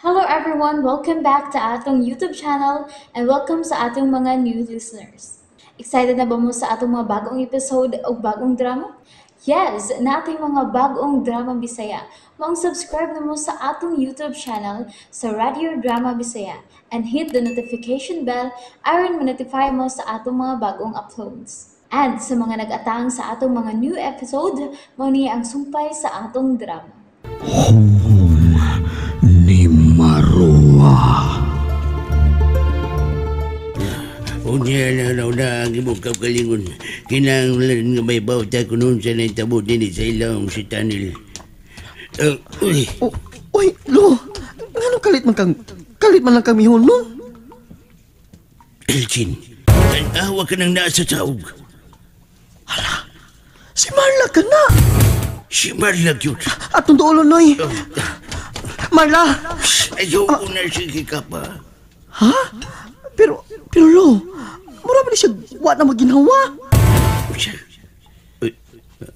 Hello everyone! Welcome back to atong YouTube channel and welcome sa atong mga new listeners. Excited na ba mo sa atong mga bagong episode o bagong drama? Yes! Nating mga bagong drama Bisaya. Maong subscribe na mo sa atong YouTube channel sa Radio Drama Bisaya and hit the notification bell aron ma-notify mo sa atong mga bagong uploads. And sa mga nag-atang sa atong mga new episode, mao ni ang sumpay sa atong drama. Hum ni Marua. Unya na raw na ang imong kaugalingon. Kinahanglan nga may bawta kunon sa nahitabo dinhi sa ilawom si Tanil. Uy, Oh, uy, lo. Nganong kalit man lang kang mihunong? Elgin, tanawa ka nang naa sa saog. Si Marla ka na. Si Marla gyud. Atong duolon, noy. Marla! Ayaw ko na sige ka pa. Ha? Pero lo, mura ba ni siya wa na maginhawa? Usa. Uy,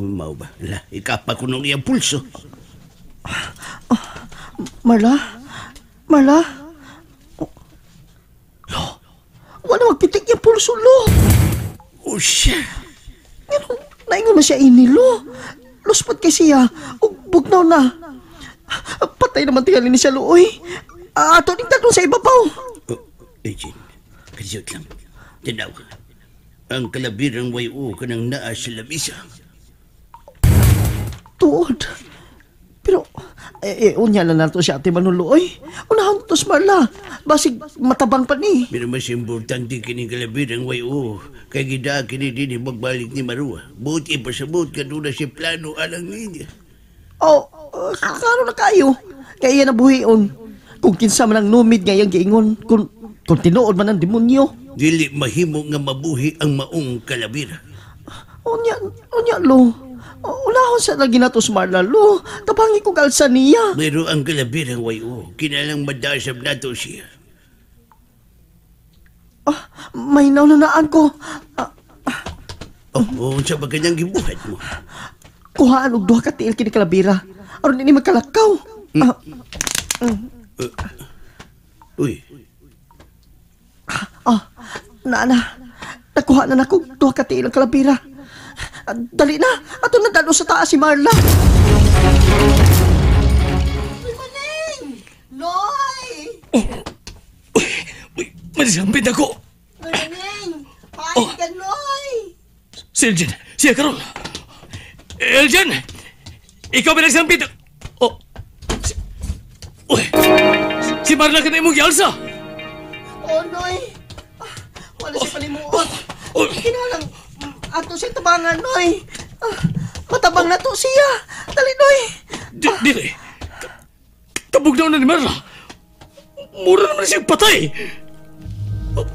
mao ba? La, ikapa ko nung iyang pulso. Marla? Marla? Oh. Lo, wa na magpitik yung pulso, lo. Usa. Ngano, naingon na siya ini, lo. Luspad kay siya, ug bugnaw na. Patay naman tingali ni siya, lo, oy. Ato ning dadon sa ibabaw. Oh, Elgin, kasiyot lang. Tanaw ka. Ang kalabirang wayo ka nang naa sa lamisa. Tuod. Pero, unya na nato siya, Ate Manolo, oy. Unahon to si Marla. Basig matabang pa ni. Pero mas importante kining kalabirang wayo. Kay gida kini din magbalik ni Marua. Buot ipasabot ka doon na si plano alang niya. Oh, klaro na kayo. Kaya iya na buhion. Kung kinsa man ang numid nga iyang giingon, kung tinuod man ang demonyo. Dili mahimo nga mabuhi ang maong kalabira. Unya, lo. Unahon sa lagi nato si Marla, lo. Tabangi ko galsa niya. Pero ang kalabirang wayo, kinalang madasab nato siya. Ah, may naunanaan ko. Oh, unsa ba kanyang gibuhat mo? Kuhaan og duha ka tiil kini kalabira. Aron ini magkalakaw. Uy. Naa na. Nakuha na nako duha ka tiil ang kalabira. Dali na. Ato na dalo sa taas si Marla. Loy Maning! Loy! Uy, malisampid ako. Loy Maning! Paano ka, Loy? Si Elgin, siya karon. Elgin! Ikaw ba nagsampid? Oh. Uy! Si Marla ka na imong gialsa. Oh, Noy! Wala siya palimuot. Oh. Kinalang, ato siya tabangan, Noy. Matabang na to siya. Dali, Noy. Dili. Kabugnaw na ni Marla. Mura naman siyang patay. Oh.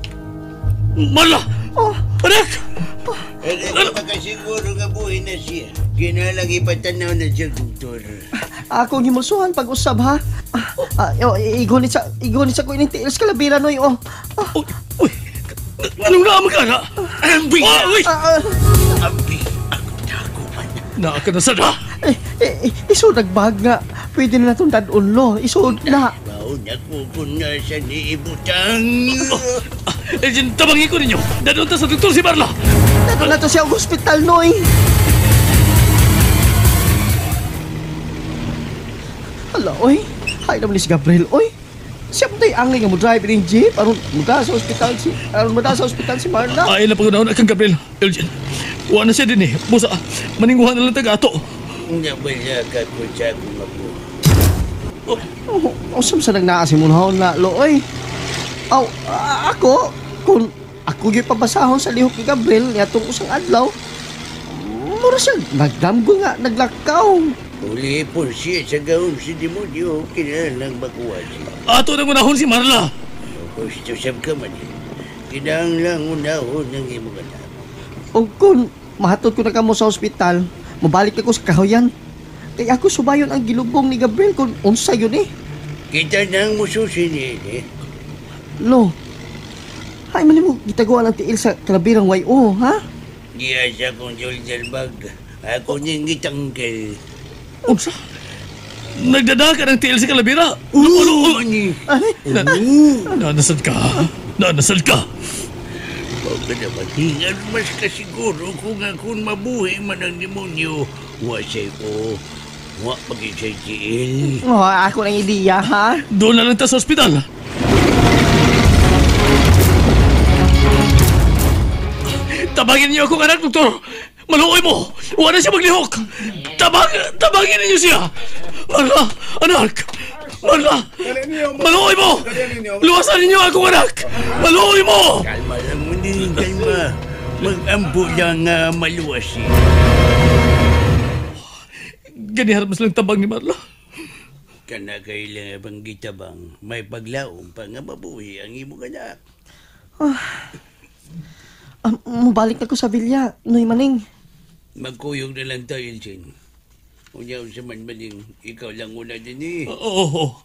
Marla! Oh. Anak! Eh, makasiguro nga buhi na siya. Kinalang ipatanaw na siya, doktor. Akong himulsuhan pag-usab, ha? Igunit sa ko ining tiil sa kalabira, Noy, oh. Uy, uy! Anong naamag ka na? Ambi! Oh, uy! Ambi! Ako dakuan. Naa ka na sada! Isod nagbag nga. Pwede na natong dadon, lo. Isod na. Baon ako kung nasa ni ibutang. Elgin, tabangin ko ninyo. Dadon ta sa doktor si Marla. Dadon na to siya og ospital, Noy. Hala, oy. Hay naman ni si Gabriel, oy. Siya mo tayo angay nga mo drive ning jeep. Aron muda sa ospital si, aron muda sa ospital si Marla. Ay, na pagkanaon akang Gabriel. Elgin, wa na siya din eh. Busa, maninguhan na lang taga ato. Nabala ka ko sa akong apo. Oh, usam sa nagnaa si Munhaon na, lo, oy. Aw, ako, kung ako gyud pabasahon sa lihok ni Gabriel niadtong usang adlaw, mura siya nagdamgo nga, naglakaw. Uli po siya sa gahom si demonyo, kinalang makuha siya. Ato nang unahon si Marla. Gusto sab ka man eh. Kinahanglan unahon ng imong anak. O kung mahatod ko na kamo sa ospital, mabalik ako sa kahoyan. Kaya ako subayon ang gilubong ni Gabriel kung unsa yun eh. Kita nang mususin eh. Lo, hay man mo gitaguan ang tiil sa kalabirang YO, ha? Diya sa akong shoulder bag. Ako niyang gitanggal. Unsa? Nagdadaka ng tiil sa kalabira. Oo, ani. Nanasad ka. Nanasad ka. Huwag ka na matingan. Mas kasiguro kung akong mabuhi man ang demonyo. Wa sa'y ko. Wa pagin sa'y tiil. Oh, ako ng ideya, ha? Doon na lang ta sa ospital. Tabangin niyo akong anak, doktor. Maluoy mo. Wala siya maglihok. Tabangin niyo siya. Marla, anak. Marla. Maluoy mo. Luwasan ninyo akong anak. Maluoy mo. Kalma lang mo din, kalma. Mag-ampo lang maluwas siya. Ganihan mas lang tabang ni Marla. Kana kailangan bang gitabang may paglaom pa nga mabuhi ang imong anak. Mubalik na ko sa villa, Noy Maning. Magkuyog na lang tayo, Elsin. Unya sa man Maning, ikaw lang una din eh. Oo,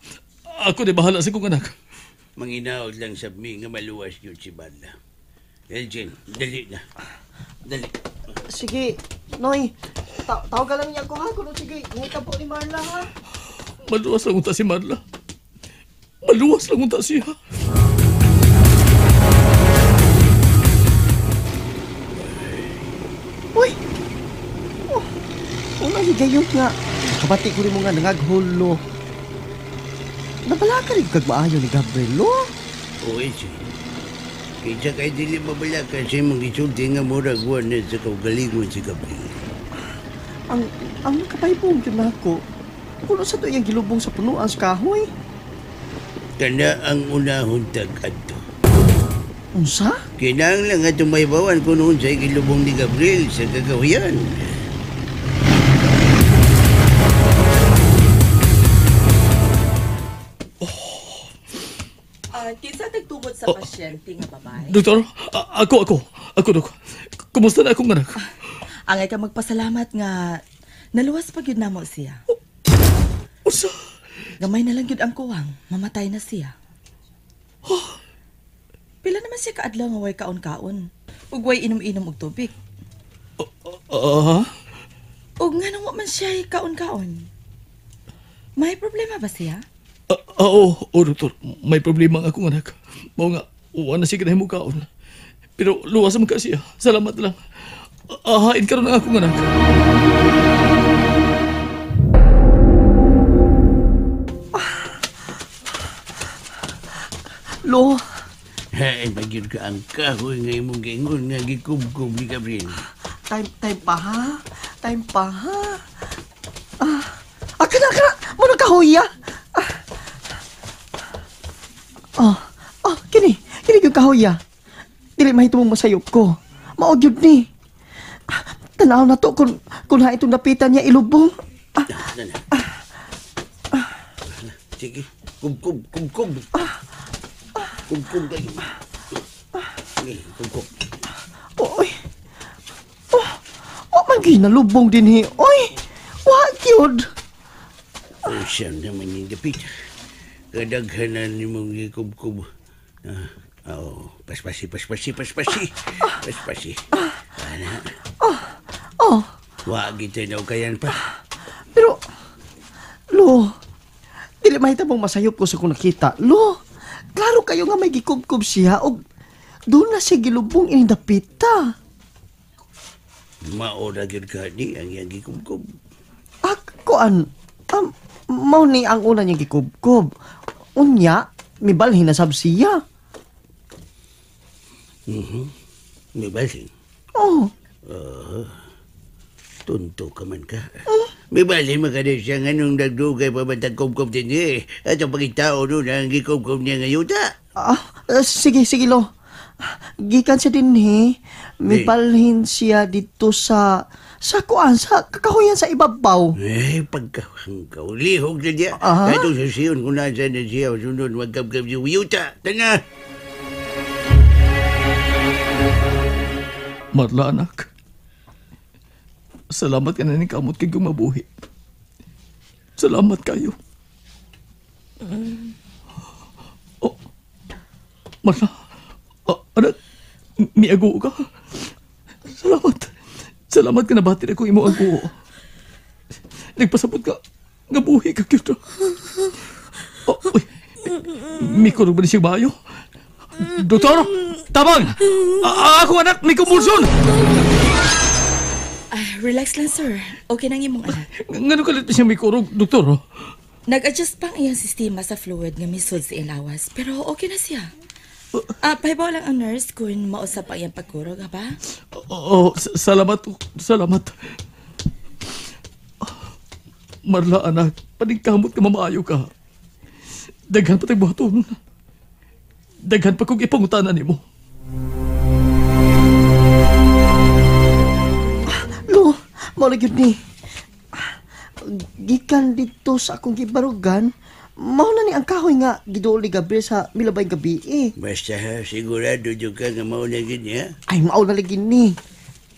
ako di bahala sa kong anak. Manginaot lang sa mi nga maluwas yun si Marla. Elsin, dali na. Dali. Sige, Noy. Tawagan lang niya ako ha. Kuno sige, ngita po ni Marla ha. Maluwas lang unta si Marla. Maluwas lang unta siya. Uy! Oh, unang higayon nga. Kabati ko rin mo nga nangagholo. Nabala ka rin kag maayo ni Gabriel, lo? O, Elsin. Kaysa kay dili mabala kasi mong isulti nga murag wa na sa kaugalingon si Gabriel. Ang nakapaybong yun ako. Kuno sa to iyang gilubong sa punuan sa kahoy. Kana ang unahon tag-adto. Unsa? Kinahanglan nga itong maybawan kung noon sa gilubong ni Gabriel sa kagawian. Kinsa tagtubod sa pasyente nga babae? Doktor, ako, Dok. Kumusta na akong anak? Angay ka magpasalamat nga naluwas pa gyud namo siya. Unsa? Gamay na lang gyud ang kuwang, mamatay na siya. Pila naman siya kaadlaw nga way kaon-kaon. Ug way inom-inom og tubig. Ug nganong wa man siya kaon-kaon? May problema ba siya? Oo, doktor. May problema ang akong anak. Mao nga, uwa na siya kinahimo kaon. Pero luwas man ka siya. Salamat lang. Ahain karon ang akong anak. Lo! Ay, magyud ka ang kahoy nga imong giingon nga gikubkob ni Gabriel. Time pa ha? Time pa ha? Kana! Muna kahoy ya! Kini yung kahoy ya. Dili mahitumong masayop ko. Mao gyud ni. Tanaw na to kung ha itong dapitan niya ilubong. Sige, kubkob. Kubkob kayo. Sige, kubkob. Oy. Oh, wa man gyud nalubong dinhi. Oy. Wa gyud. Usam naman yung dapit. Kadaghanan ni mong gikubkob. Oh, paspasi. Paspasi. Ana. Oh. Wa kita daw kayan pa. Pero lo, dili mahitabong masayop ko sa kung nakita. Lo, klaro kayo nga may gikubkob siya og doon na siya gilubong ining dapita. Maora gyud ka ni ang iyang gikubkob. Kuan, mao ni ang una niyang gikubkob. Unya, mibalhin na sab siya. Mibalhin? Oh. Tunto ka man ka. Mibalhin man ka din siya nga nung nagdugay pa man tagkubkob din niya eh. At ang pagkitao doon ang gikubkob niya nga yuta. Sige lo. Gikan siya din eh. Mibalhin siya dito sa kuan, sa kakahuyan sa ibabaw. Eh, pagkahangkaw, lihog na niya. Kahit sa siyon kung nasa na siya, sunod magkabkab siya yuta. Tana! Marla, anak. Salamat ka na ng kamot kay gumabuhi. Salamat kayo. Oh, Marla, anak, miago ka. Salamat. Salamat ka na batin ako imo ago. Nagpasabot ka. Nga Kinabuhi ka gyud. Oh, uy. Mikurog ba ni siya maayo? Doktor! Tabang! Ako anak, may kumulson! Relax lang, sir. Okay nang imong anak. Ngano kalit siya may kurog, doktor? Nag-adjust pa ang iyang sistema sa fluid nga misod sa iyang lawas. Pero okay na siya. Pahibaw lang ang nurse kung mausap ang iyang pagkurog, ha ba? Oo, salamat. Salamat. Marla, anak, paningkamot ka, mamaayo ka. Daghan pa tayong buhaton. Daghan pa kong ipangutanan nimo. Lo, mao gyud ni. Gikan dito sa akong gibarugan, mao na ni ang kahoy nga giduol ni Gabriel sa milabay gabi eh. Basta ha, sigurado jud ka nga mao na gyud niya. Ay, mao na lagi ni.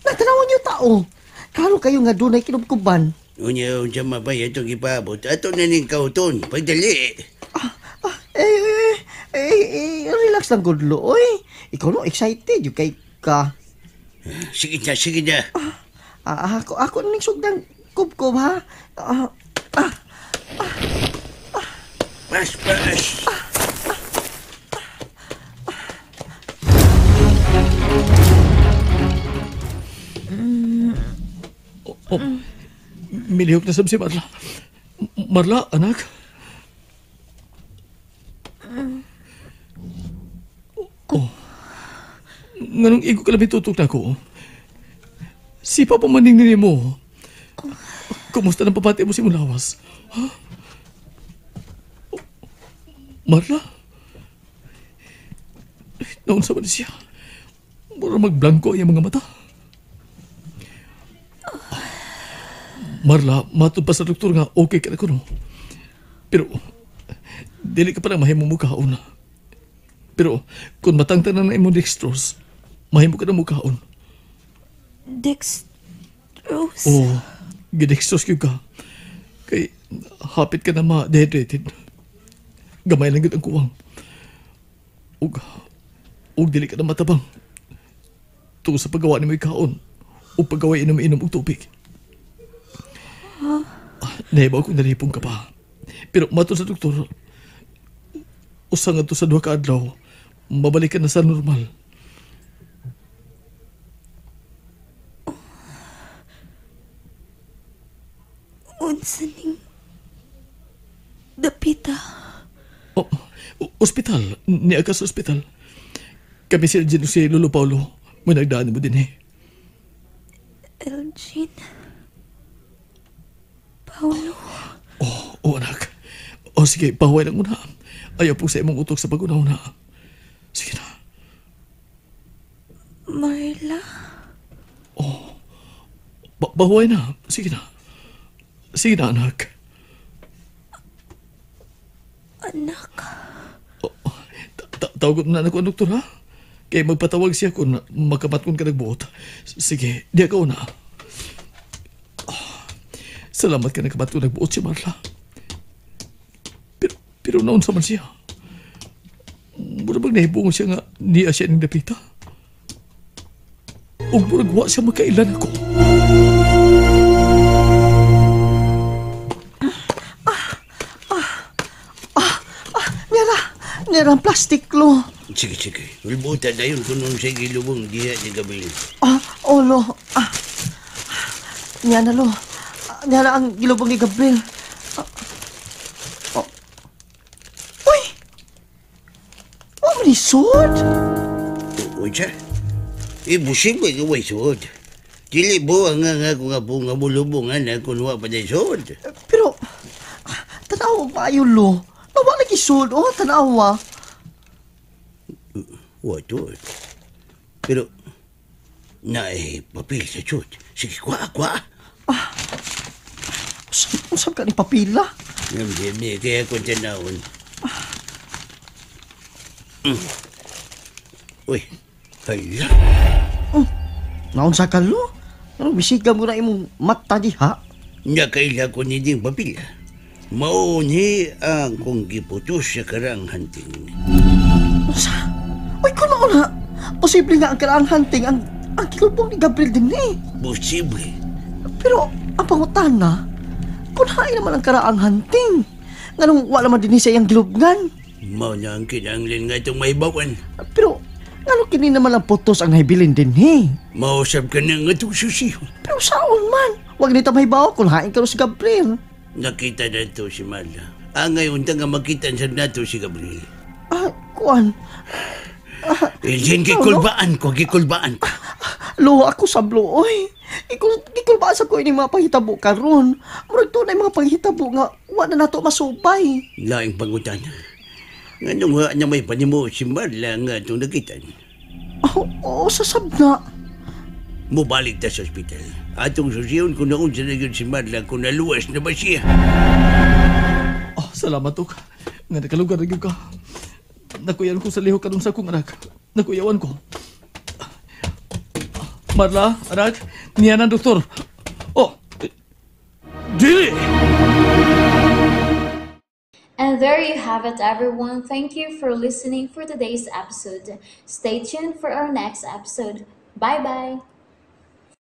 Natanawan niyo tao. Klaro kayo nga dunay kinubkuban. Unya, unsa mapay atong gipaabot. Ato na ning kauton. Pagdali. Relax lang gud lo, oy. Ikaw no excited yung kay ka. Sige na, sige na. Ako ning sugdang kubkob ha. Pas, pas. Oh, milihok na sab si Marla. Marla, anak. Oh. Nganong igo ka labi tutok na ko? Si Papa maning nini mo. Kumusta nang papati mo si Mulawas? Ha? Marla? Naunsa ba ni siya? Mura magblanko ang iyang mga mata. Marla, matod pa sa doktor nga okay ka na kuno. Pero, dili ka pa lang mahimo mukaon. Pero, kung matangtan na imong dextrose, mahimo ka na mukaon. Dextrose? Oo, gidextrose gyud ka. Kay, hapit ka na ma-dehydrated. Gamay lang gyud ang kuwang. Ug dili ka na matabang. Tungod sa paggawa nimo ikaon, ug paggawa inom-inom og tubig. Nahibaw kung nalipong ka pa. Pero matod sa doktor, usa nga to sa 2 ka adlaw, mabalik ka na sa normal. Unsa ning dapita? Oh, ospital. Niya ka sa ospital. Kami si Elgin si Lolo Paulo. May nagdaan mo din eh. Elgin? Paulo? Oh, anak. Oh, sige, baway lang muna. Ayaw po sa imong utok sa pag-unaw na. Sige na. Marla? Oh, baway na. Sige na. Sige na, anak. Anak? Oh, tawag na anak ko ang doktor, ha? Kaya magpatawag siya kung makamat kung ka nagbuot. Sige, di ako na. Salamat ka nakamat kung nagbuot si Marla. Pero naon sa man siya. Mura bang nahibungo siya nga niya siya ning dapita? Ug murag wa siya magkailan ako. Nera ang plastic, lo. Sige, sige. Ulbuta na yun kung nung siya gilubong diha ni Gabriel. Oh, lo. Niya na, lo. Niya na ang gilubong ni Gabriel. Oh. Uy! Oh, may suod? Uy, siya. Imposible nga may suod. Dili buwang nga nga kung nga po nga bulubungan na kung wa pa na suod. Pero, tanaw ba ayo, lo? Nawa lagi suod, oh, tanawa. Wa to. Pero, naay papel sa suod. Sige, kuha, kuha. Usap ka ni papila? Hindi, kaya kung tanawon. Uy, hala. Naon sa kalo? Ano, bisiga mo na imong mata diha? Nakaila ko ni ding papila. Mauni ang kong giputos sa karang hunting. Usa? Uy, kuno na. Posible nga ang karang hunting ang kilubong ni Gabriel din eh. Posible. Pero, ang pangutana, Kung hain naman ang karaang hunting. Nganong wala man din siya iyang gilubngan. Mao na ang kinahanglan nga itong mahibawan. Pero ngano kini naman ang putos ang nahibilin din he. Mausap ka na nga itong susi. Pero saon man? Wag nita mahibaw kung hain karon si Gabriel. Nakita na to si Marla. Ang ngayon ta nga makita sa nato si Gabriel. Ah, kuan. Elgin, gikulbaan ko, gikulbaan ko. Luha ako sa oy. Gikulbaan sa ko ini mga panghitabo karon. Murag tunay mga panghitabo nga wa na nato masubay. Laing pangutan. Nganong wa na may panimo si Marla nga itong nakita. Oh, oh sasab na. Mubalik ta sa ospital. Atong susiyon kung naunsa na yun si Marla kung naluwas na ba siya. Oh, salamat, Dok. Nga nakalugar na gyud ka. Nakuyawan ko sa lihok karon sa akong anak. Nakuyawan ko. Marla, anak, niya na doktor. Oh, dili! And there you have it, everyone. Thank you for listening for today's episode. Stay tuned for our next episode. Bye bye.